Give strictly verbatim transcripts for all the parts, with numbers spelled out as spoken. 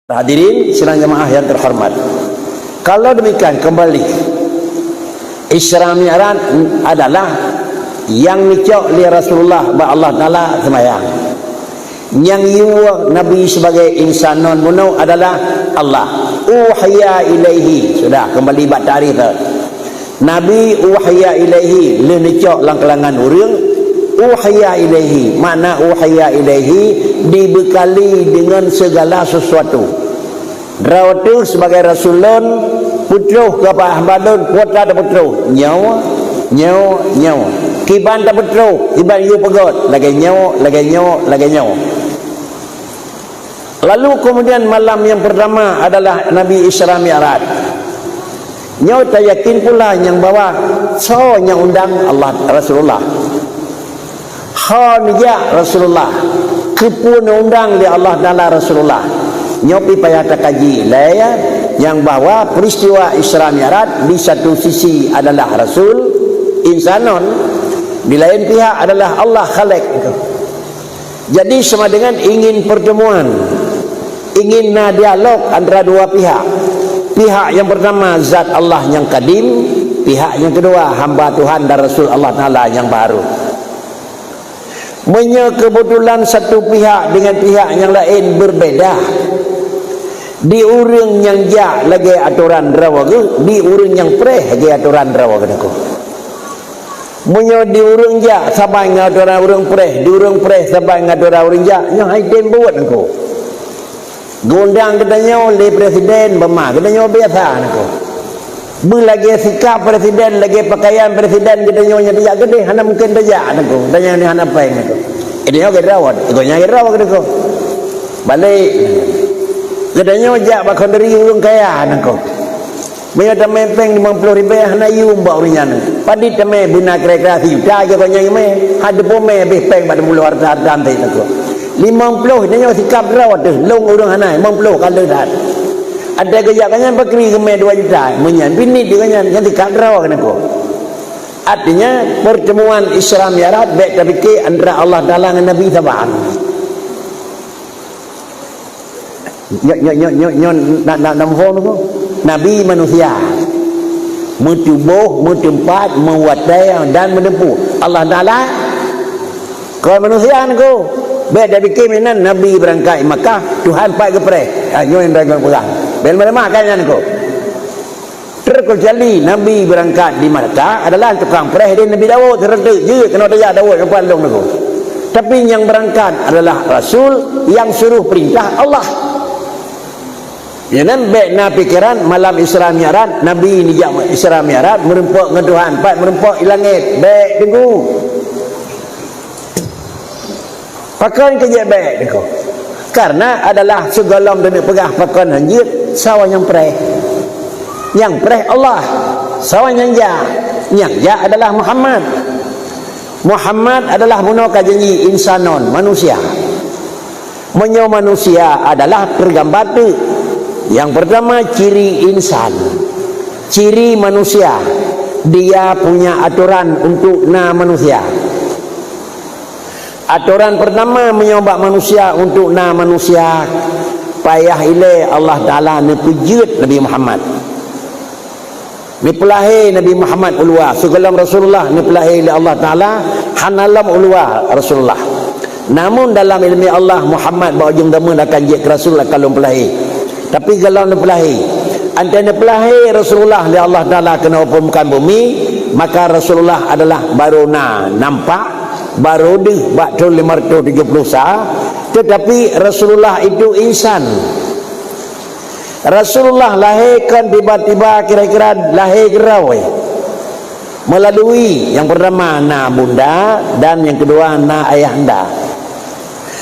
Hadirin sidang jamaah yang terhormat. Kalau demikian, kembali, Isra Mi'raj adalah nyang neucok lé Rasulullah bak Allah Taala seumayang. Nyang yue Nabi sebagai insanon bunoe adalah Allah. Uhiya ilaihi. Sudah, kembali bak takrif. Nabi uhiya ilaihi, lheueh neucok lam kalangan ureuëng. Uhiya ilaihi, makna uhiya ilaihi, dibekali dengan segala sesuatu. Droe teuh sebagai rasul lôn, peutroh keu hamba lôn, kuota tapeutroh. Nyoe, nyoe, nyoe. Kiban tapeutroh, kiban yue peugöt, lagée nyoe, lagée nyoe, lagée nyoe. Lalu kemudian malam yang pertama adalah Nabi Isra Mi'raj. Nyoe tayakin pula nyang bahwa soe nyang undang Allah, Rasulullah. Ho neujak Rasulullah. Keupeue neuundang lé Allah Taala Rasulullah. Nyoe pih payah takaji lé, ya, nyang bahwa peristiwa Isra Mi'raj di satu sisi adalah Rasul, insanon, di lain pihak adalah Allah Khalik. Jadi sama dengan ingin pertemuan, ingin na dialog antara dua pihak. Pihak yang pertama zat Allah nyang kadim, pihak yang kedua hamba Tuhan dan Rasul Allah Taala nyang baru. Meunyoe kebetulan satu pihak dengan pihak yang lain berbeda, di ureuëng nyang jak lagée atoran droe geuh, di ureuëng nyang preh lagée atoran droe geuh. Meunyoe di ureuëng jak saban ngon atoran ureuëng preh, di ureuëng preh saban ngon atoran ureuëng jak, nyoe hai tem buet nangko. Geundang geutanyoe lé presiden, bema geutanyoe biasa nangko. Beulagée sikap presiden, lagée pakaian presiden geutanyoe nyang tajak keudeh, hana mungken tajak nangko. Tanyoe ni hana péng nangko. Geutanyoe geurawat, geutanyoe geurawat nangko. Balek. Geutanyoe jak bak khanduri ureuëng kaya nangko. Meunyoe tamé péng limong ploh ribée hana yum bak ureuëng nyan. Padit tamé beuna kira-kira sijuta aja gobnyan mé. Hana teupeu mé habéh péng bak limong ploh harta-harta anté teungku. Limong ploh nyoe sikap droe teuh, lôn ureuëng hana, limong ploh ka le that. Ada geujak gobnyan bakri geumé dua juta. Meunyan binit di gobnyan, nyan sikap droe keunan ku. Artinya, pertemuan Isra Mi'raj bék tapike antara Allah Taala ngon Nabi saban. Nyoe, nyoe, nyoe, nyoe, nyoe, na, na, na muphom tu. Nabi manusia. Meutuboh, meuteumpat, meuwatée dan meuneumpu. Allah Taala kon manusia nangko. Bék tapike meunan Nabi beurangkat Makkah, Tuhan pat geupreh. Ha, nyoe nyang droe peugah. Bék lemah-lemah kan nyan nangko. Terkecuali Nabi beurangkat di Makkah adalah tukang preh di Nabi Daud, seureutek jeuet keunoe tajak Daud ngon pat lôn nangko. Tapi nyang beurangkat adalah rasul nyang suruh perintah Allah. Nyan bék na pikeran malam Isra Mi'raj, Nabi nijak Isra Mi'raj, meureumpok ngon Tuhan, pat meureumpok i langét, bék teungku. Pakon keu jeuet bék teungku? Karena adalah sigohlom teuneuk peugah pakon han jeuet, sawa nyang preh. Nyang preh Allah, sawa nyang jak. Nyang jak adalah Muhammad. Muhammad adalah bunoe ka janji insanon, manusia. Meunyoe manusia adalah peugambar teuk. Nyang pertama ciri insan. Ciri manusia, dia punya aturan untuk na manusia. Aturan pertama meunyoe bak manusia untuk na manusia, payah ilée Allah Taala neupeujeuet Nabi Muhammad. Neupeulahé Nabi Muhammad uluwa, sigohlom Rasulullah neupeulahé lé Allah Taala, hana lom uluwa Rasulullah. Namun dalam ileumé Allah, Muhammad bak ujong zameun akan jeuet keu Rasul, akan lom peulahé. Tapi gohlom neupeulahé, antée neupeulahé Rasulullah lé Allah Taala keunoe permukaan bumi, maka Rasulullah adalah baru na nampak, baru deuh bak thon lima ratus tujuh puluh sa, tetapi Rasulullah itu insan. Rasulullah lahé kon tiba-tiba, kira-kira lahé geurawai. Melalui yang pertama na bunda dan yang kedua na ayahanda.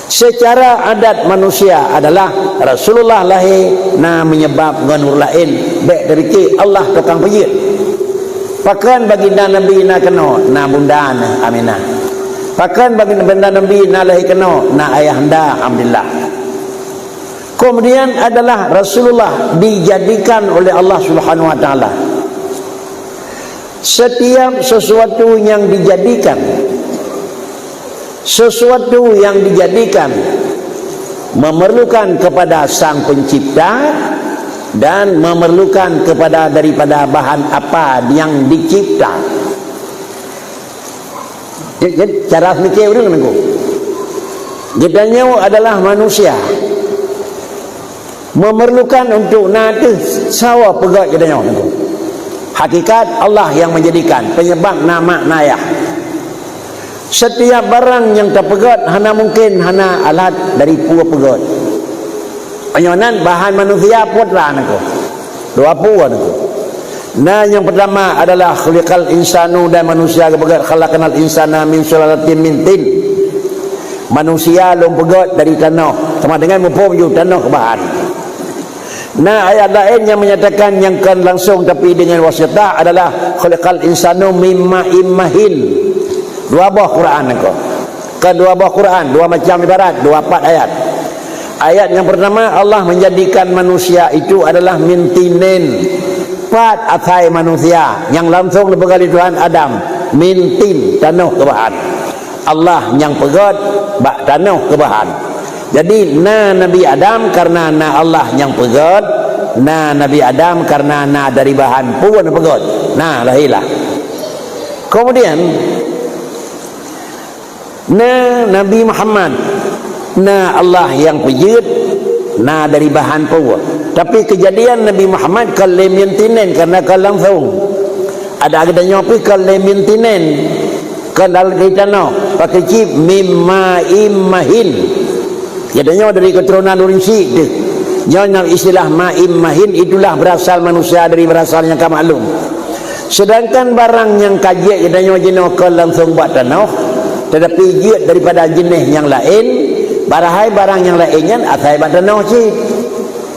Secara adat manusia adalah Rasulullah lahé na menyebab ngon ureuëng laén, bék tapike Allah tukang peujeuet. Pakon baginda Nabi na keunoe, na bunda na Aminah. Pakon baginda Nabi na lahé keunoe, na ayahanda, alhamdulillah. Kemudian adalah Rasulullah dijadikan oleh Allah Subhanahu Wa Taala. Setiap sesuatu yang dijadikan, sesuatu yang dijadikan Memerlukan kepada Sang Pencipta dan memerlukan kepada daripada bahan apa yang dicipta. Jadi, cara mikir ureuëng nunggu. Geutanyoe adalah manusia. Memerlukan untuk na teuh sawa peugét geutanyoe nunggu. Hakikat Allah yang menjadikan, penyebab na mak na ayah. Setiap barang nyang tapeugét hana mungkin hana alat dari peue peugét. Meunyoe nan bahan manusia putra nangko. Dua peue nangko. Nah, yang pertama adalah khuliqal insanu, dan manusia geupeugét khalaqnal insana min sulalatin min tin. Manusia lôn peugét dari tanoh. Sama dengan muphom ju tanoh keu bahan. Nah, ayat laén nyang menyatakan nyang kon langsung tapi dengan wasitah adalah khuliqal insanu mim ma'im mahin. Dua boh Quran nangko. Kon dua boh Quran, dua macam ibarat, dua pat ayat. Ayat yang pertama, Allah menjadikan manusia itu adalah min tinin. Pat asai manusia nyang langsung dipeugah lé Tuhan Adam, min tin, tanoh keu bahan. Allah nyang peugét bak tanoh keu bahan. Jadi, na Nabi Adam karena na Allah nyang peugét, na Nabi Adam karena na dari bahan peue nyang peugét. Nah, lahirlah. Kemudian, na Nabi Muhammad, na Allah nyang peujeuet, na dari bahan peue. Tapi keujadian Nabi Muhammad kon lé min tinin karena kon langsung. Ada geutanyoe pih kon lé min tinin. Kon dari tanoh, pakai cit mim ma'im mahin. Geutanyoe dari keturunan ureuëng syik teuh. Nyoe nyang istilah ma'im mahin itulah berasal manusia dari berasal nyang ka maklum. Sedangkan barang nyang ka jeuet geutanyoe jinoe kon langsung bak tanoh, tetapi jeuet daripada jeuneh nyang laén, padahai barang nyang laén nyan asai bak tanoh cit.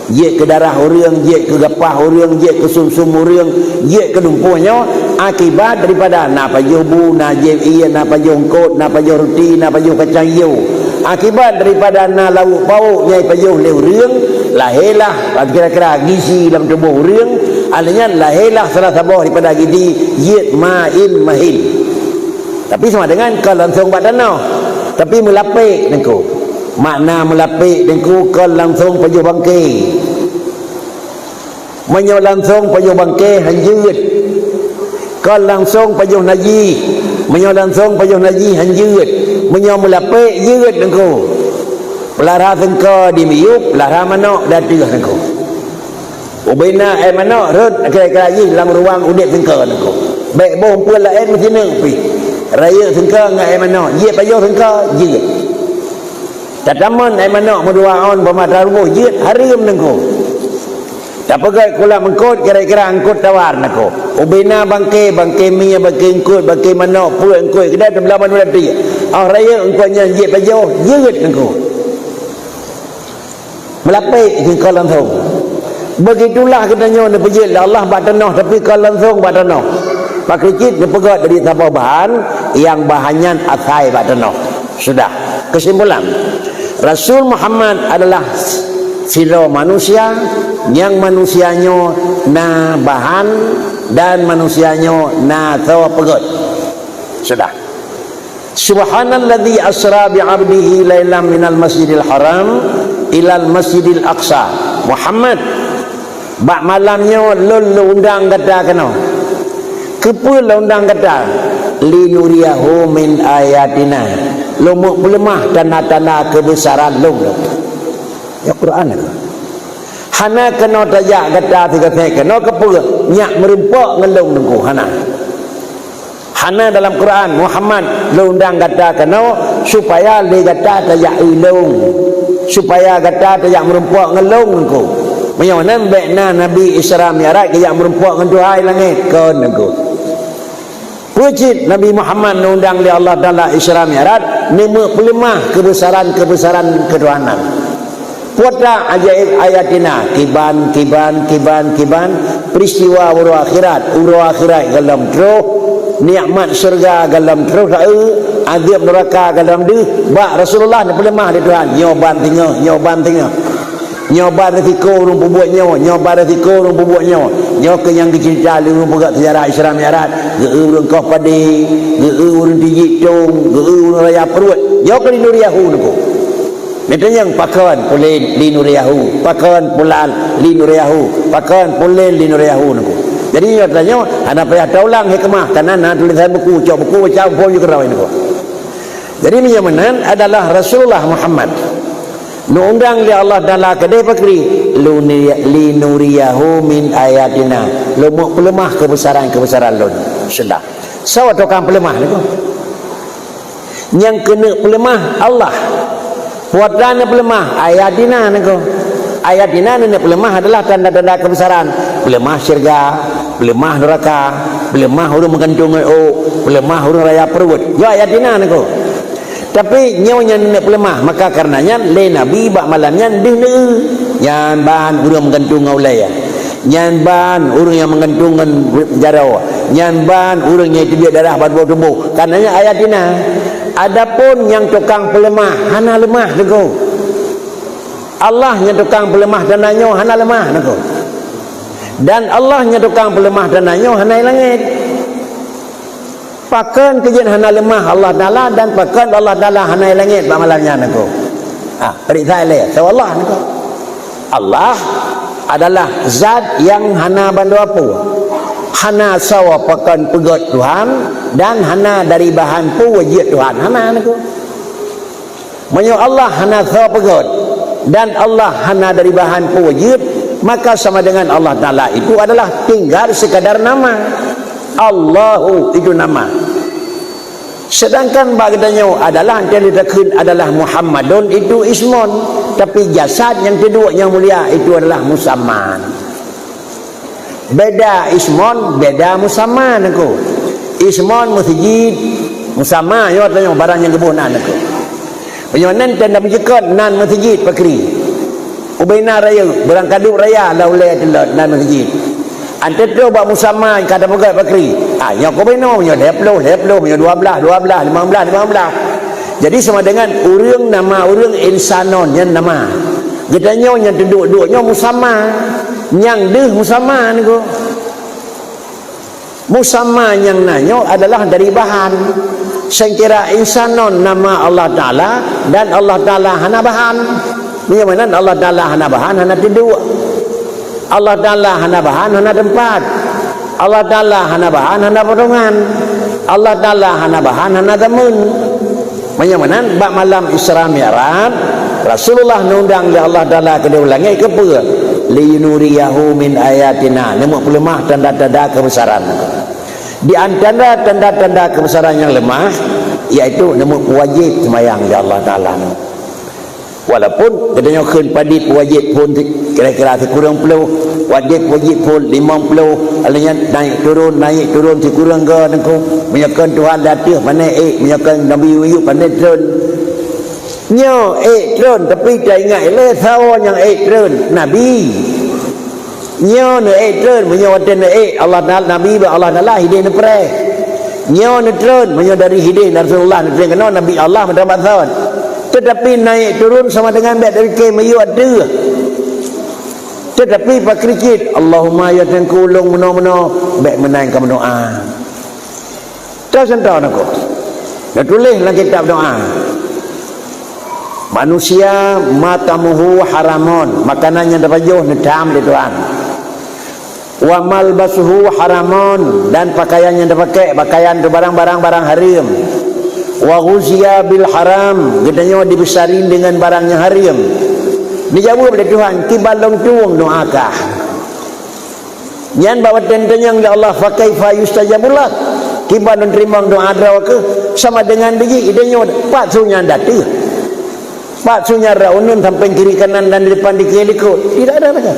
Jeuet keu darah ureuëng, jeuet keu gapah ureuëng, jeuet keu sum-sum ureuëng, jeuet keu lumpoh nyoe akibat daripada na pajoh bu, na jieb ié, na pajoh eungkot, na pajoh ruti, na pajoh kacang ijo. Akibat daripada na lauk pauk nyang pajoh lé ureuëng, lahirlah kira-kira gizi lam tuboh ureuëng, alheuh nyan lahirlah salah saboh daripada gizi jeuet ma'in mahin. Tapi sama dengan kon langsung bak tanoh, tapi meulapék nangko. Makna meulapék nangko kon langsung pajoh bangke. Meunyoe langsung pajoh bangke han jeuet. Kon langsung pajoh najih. Meunyoe langsung pajoh najih han jeuet. Meunyoe meulapék jeuet nangko. Peulara seungko di miyueb, peulara manok di ateueh nangko. Ubena éh manok rhot kira-kira jih lam ruang udeb seungko nangko. Bék boh peue laén meusineuk pih. Rayeuk seungko ngon éh manok, jeuet pajoh seungko, jeuet. Tatamon éh manok meudua ôn bak mata ruboh, jeuet hareuem nangko. Tapeugét kulam eungkot kira-kira eungkot tawar nangko. Ubena bangke, bangke mie, bangke eungkot, bangke manok, peuet eungkot, keudeh teubeula manusia. Oh rayeuk eungkot nyan jeuet pajoh, jeuet nangko. Meulapék keu kon langsung. Begitulah geutanyoe neupeujeuet lé Allah bak tanoh, tapi kon langsung bak tanoh. Pakri cit neupeugét dari saboh bahan, nyang bahan nyan asai bak tanoh. Sudah. Kesimpulan, Rasul Muhammad adalah sidroe manusia, nyang manusia nyoe na bahan dan manusia nyoe na soe peugét. Sudah. Subhanalladzi asra bi 'abdihi lailam minal masjidil haram ilal masjidil aqsa. Muhammad, bak malam nyoe lôn lôn undang gata keunoe. Keupeue lôn undang gata? Linuriyahu min ayatina. Lôn meupeuleumah tanda-tanda keubeusaran lôn. Ya Quran itu. Hana keunoe tajak gata sigasék keunoe keupeue nyak meurumpok ngon lôn teungku, hana. Hana dalam Quran, Muhammad, lôn undang gata keunoe supaya lé gata tajak eu lôn, supaya gata tajak meurumpok ngon lôn teungku. Meunyoe nan bék na Nabi Isra Mi'raj geujak meurumpok ngon Tuhan langét, kon teungku. Peue cit Nabi Muhammad neuundang lé Allah Taala Isra Mi'raj, neumeupeuleumah keubeusaran-keubeusaran keutuhanan. Putra ajaéb ayatina, kiban, kiban, kiban, kiban, peristiwa uroe akhirat, uroe akhirat gohlom troh, nikmat syeuruga gohlom troh taeu, azab neuraka gohlom deuh, bak Rasulullah neupeuleumah lé Tuhan, nyoe ban singoh, nyoe ban singoh. Nyoe ban risiko ureuëng peubuet nyoe, nyoe ban risiko ureuëng peubuet nyoe. Nyoe keuh nyang geuceurita lé ureuëng peugah seujarah Isra Mi'raj, geu-eu ureuëng koh padé, geu-eu ureuëng tijik tong, geu-eu ureuëng raya pruet. Nyoe keuh linuriyahu teungku. Neutanyong pakon pulen li nuriyahu, pakon pulan li nuriyahu, pakon pulen li nuriyahu nyoe. Jadi nyoe tanyoe hana payah taulang hikmah, karena na tulisan buku, cok buku baca phon ju keudroe nyoe. Jadi meunyoe meunan adalah Rasulullah Muhammad. Neuundang lé Allah Taala keudeh pakri, luni-, li nuriyahu min ayatina. Lôn meupeuleumah keubeusaran-keubeusaran lôn. Sudah. Soe tukang peuleumah nyoe? Nyang keuneuk peuleumah Allah. Peue atra neupeuleumah? Ayatina nyoe. Ayatina neupeuleumah adalah tanda-tanda keubeusaran. Peuleumah syeuruga, peuleumah neuraka, peuleumah ureuëng meugantung ngon ôk, peuleumah ureuëng raya pruet. Nyoe ayatina nyoe. Tapi nyoe nyang neupeuleumah, maka kareuna nyan lé Nabi bak malam nyan deuh neu. Nyan ban ureuëng meugantung ngon ulée. Nyan ban ureuëng nyang meugantung ngon jaroe. Nyan ban ureuëng nyang teubiet darah bak tuboh. Kareuna nyan ayatina. Adapun nyang tukang peuleumah, hana leumah teungku. Allah nyang tukang peuleumah tanda nyoe hana leumah teungku. Dan Allah nyang tukang peuleumah tanda nyoe hana i langét. Pakon keu jeuet hana leumah Allah Taala dan pakon Allah Taala hana i langét bak malam nyan teungku. Ah, periksa lé, soe Allah teungku. Allah adalah zat nyang hana bandoe peue. Hana soe pakon peugét Tuhan dan hana dari bahan peue jeuet Tuhan. Hana teungku. Meunyoe Allah hana soe peugét dan Allah hana dari bahan peue jeuet, maka sama dengan Allah Taala itu adalah tinggal sekadar nama. Allahu itu nama. Sedangkan bak geutanyoe adalah, nyang takheun adalah Muhammadun, itu ismun, tapi jasad nyang teuduek nyang mulia itu adalah musamman. Beda ismun, beda musamma teungku. Ismun meuseujid, musamma nyoe tanyoe barang nyang geuboh nan teungku. Meunyoe nan tanda meucukot nan meuseujid pakri. Ubena raya, beurangkadub raya lah ulée teulot nan meuseujid. Anteutoh bak musamma ka tapeugah pakri. Ah, nyoe keu beno, nyoe lhée ploh, lhée ploh, nyoe dua blaih, dua blaih, limong blaih, limong blaih. Jadi sama dengan ureuëng nama ureuëng insanon nyan nama. Geutanyoe nyang teuduek-duek nyoe musamma. Nyang deuh musamma nyoe. Musamma nyang na nyoe adalah dari bahan. Seukira insanon nama Allah Taala dan Allah Taala hana bahan. Meunyoe meunan Allah Taala hana bahan, hana teuduek. Allah Taala hana bahan, hana teumpat. Allah Taala hana bahan, hana potongan. Allah Taala hana bahan, hana teumpat. Meunyoe meunan, bak malam Isra Mi'raj, Rasulullah neundang lé Allah Taala keudeh u langét keupeue? Linuriyahu min ayatina, neumeupeuleumoh tanda-tanda keubeusaran. Di antara tanda-tanda keubeusaran nyang leumah, yaitu neumeuwajéb seumayang lé Allah Taala. Walaupun geutanyoe kheun padit wajéb phon kira-kira sikureueng ploh, wajéb, wajéb phon limong ploh, alheuh nyan naik turun, naik turun sikureueng goe teungku. Meunyoe kon Tuhan di ateueh, pane ék, meunyoe kon Nabi Ayub, pane treun. Nyoe ék treun, tapi taingat lé saboh nyang ék treun, Nabi. Nyoe neuék treun, meunyoe watée neuék Allah Taala, Nabi bak Allah Taala hidéh neupreh. Nyoe neutreun, meunyoe dari hidéh Rasulullah neutreun keunoe, Nabi Allah meutamah thon. Teutapi naik turun sama dengan bék dari kée miyueb ateueh. Teutapi pakri cit, Allahumma ya Tuhanku ulôn meunoe-meunoe, bék meunan ka meudoá. Toh contoh nako. Neutuléh lam kitab doá. Manusia matamuhu haramun, makanan nyang tapajoh neutam lé Tuhan. Wa malbasuhu haramun, dan pakaian nyang tapakai, pakaian tu barang-barang barang hareuem. Wa ghuziya bil haram, geutanyoe dibeusarin deungon barang nyang hareuem. Neujaweueb lé Tuhan, kiban lôn tueng doá kah. Nyan bak watée neutanyong lé Allah, "Fa kaifa yustajabu lak?" Kiban lôn teurimong doá droe keuh sama dengan biji idéh nyoe, pat su nyan dateueh. Pat su nyan rot uneuen sampéng kiri kanan dan di depan di kiri likot. Tidak ada lagi.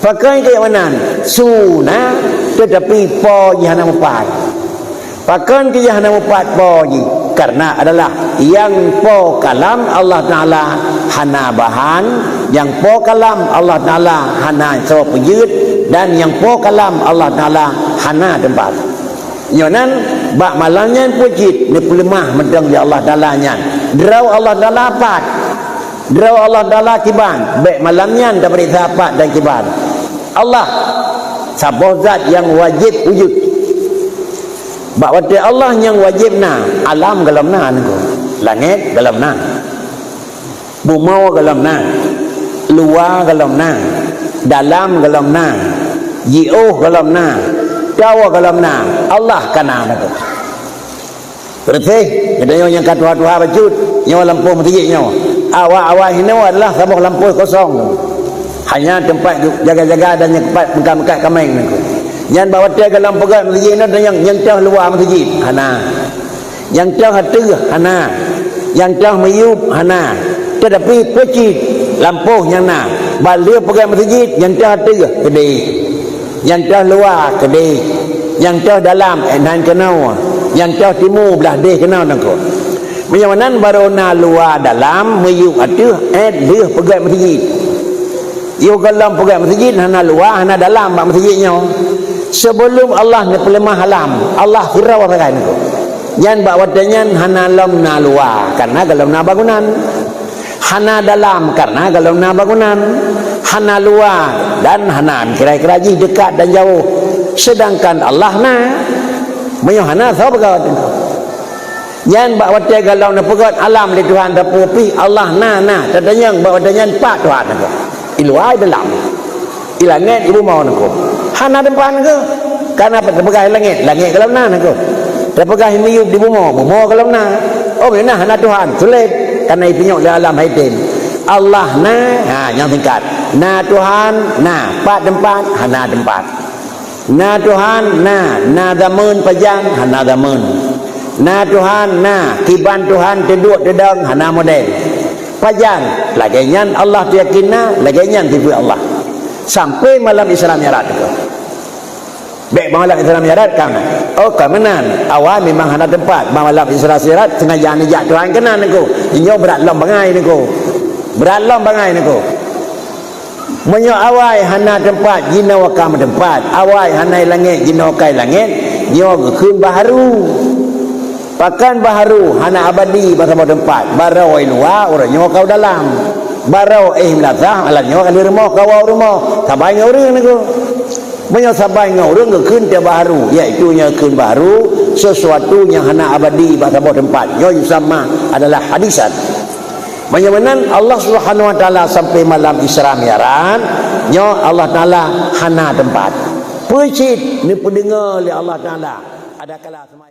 Pakon keu meunan, su na, teutapi po jih hana meupat. Pakon keu jih hana meupat po jih? Karena adalah nyang po kalam Allah Taala hana bahan, nyang po kalam Allah Taala hana soe peujeuet, dan nyang po kalam Allah Taala hana teumpat. Nyoe nan, bak malam nyan peue cit neupeuleumah mantong lé Allah Taala nyan. Droe Allah Taala pat. Droe Allah Taala kiban, bék malam nyan tapeuriksa pat dan kiban. Allah, saboh zat nyang wajéb wujud. Bak watée Allah nyang wajéb na, alam gohlom na, langét gohlom na. Bumoe gohlom na, luwa gohlom na, dalam gohlom na, jiôh gohlom na, toh gohlom na, Allah ka na nangko. Beureuséh, geutanyoe nyang ka tuha-tuha bacut, nyoe lampôh meuseujid nyoe. Awai-awai hinoe adalah saboh lampôh kosong. Hanya teumpat jaga-jaga dan nyang teumpat meukat-meukat kaméng nangko. Nyan bak watée gohlom peugét meuseujid nyoe, nyang, nyang toh luwa meuseujid, hana. Nyang toh ateueh, hana. Nyang toh miyueb, hana. Teutapi peue cit lampôh nyang na, bak lheueh peugét meuseujid, nyang toh ateueh, keudeh. Nyang toh luwa keudeh, nyang toh dalam, eh, nan keunoe, nyang toh timu blah deh keunoe nangko. Meunyoe nan barô na luwa dalam, miyueb ateueh, eh, lheueh peugét meuseujid. Yoh gohlom peugét meuseujid, hana luwa, hana dalam bak meuseujid nyoe. Seubeulom Allah neupeuleumah alam, Allah sidroe sagai nangko. Nyan bak watée nyan hana lom na luwa, kareuna gohlom na bangunan. Hana dalam, kareuna gohlom na bangunan. Hana luwa dan hana kira-kira jih dekat dan jauh. Seudangkan Allah na. Meunyoe hana, soe peugah watée nyan? Nyan bak watée gohlom neupeugét alam lé Tuhan, tapeupi Allah na, na. Tatanyong bak watée nyan, pat Tuhan nangko? I luwa, i dalam? I langét, i bumoe nangko? Hana teumpat nangko. Kareuna tapeugah i langét, langét gohlom na nangko. Tapeugah i miyueb di bumoe, bumoe gohlom na. Oh, meunyoe na hana Tuhan, sulet. Kareuna ipeunyok lé alam hai tem. Allah na, ha, nyang singkat. Na Tuhan, na. Pat teumpat, hana teumpat. Na Tuhan, na. Na zameun pajan, hana zameun. Na Tuhan, na. Kiban Tuhan teuduek teudong, hana model. Pajan, lagée nyan Allah teuyakin na, lagée nyan sifeuet Allah. Sampai malam Isra Mi'raj nangko. Bék malam Isra Mi'raj ka meunan. Oh, ka meunan. Awai memang hana teumpat. Malam Isra Mi'raj sengaja neujak Tuhan keunan nangko. Nyoe brat lom bangai nangko. Brat lom bangai nangko. Meunyoe awai hana teumpat, jinoe ka meuteumpat. Awai hana i langét, jinoe ka i langét, nyoe geukheun baharu. Pakon baharu, hana abadi bak saboh teumpat. Barô i luwa, uroe nyoe ka u dalam. Barô éh meulasah, alah nyoe ka lheueh rumoh, ka woe u rumoh. Saban ngon ureuëng nangko. Meunyoe saban ngon ureuëng geukheun teuh baharu, yaitu nyoe kheun baharu, sesuatu nyang hana abadi bak saboh teumpat. Nyoe yusamma adalah hadisan. Meunyoe meunan, Allah Subhanahu Wa Taala sampai malam Isra Mi'raj, nyoe Allah Taala hana teumpat. Peue cit neupeudeungoe lé Allah Taala, adakala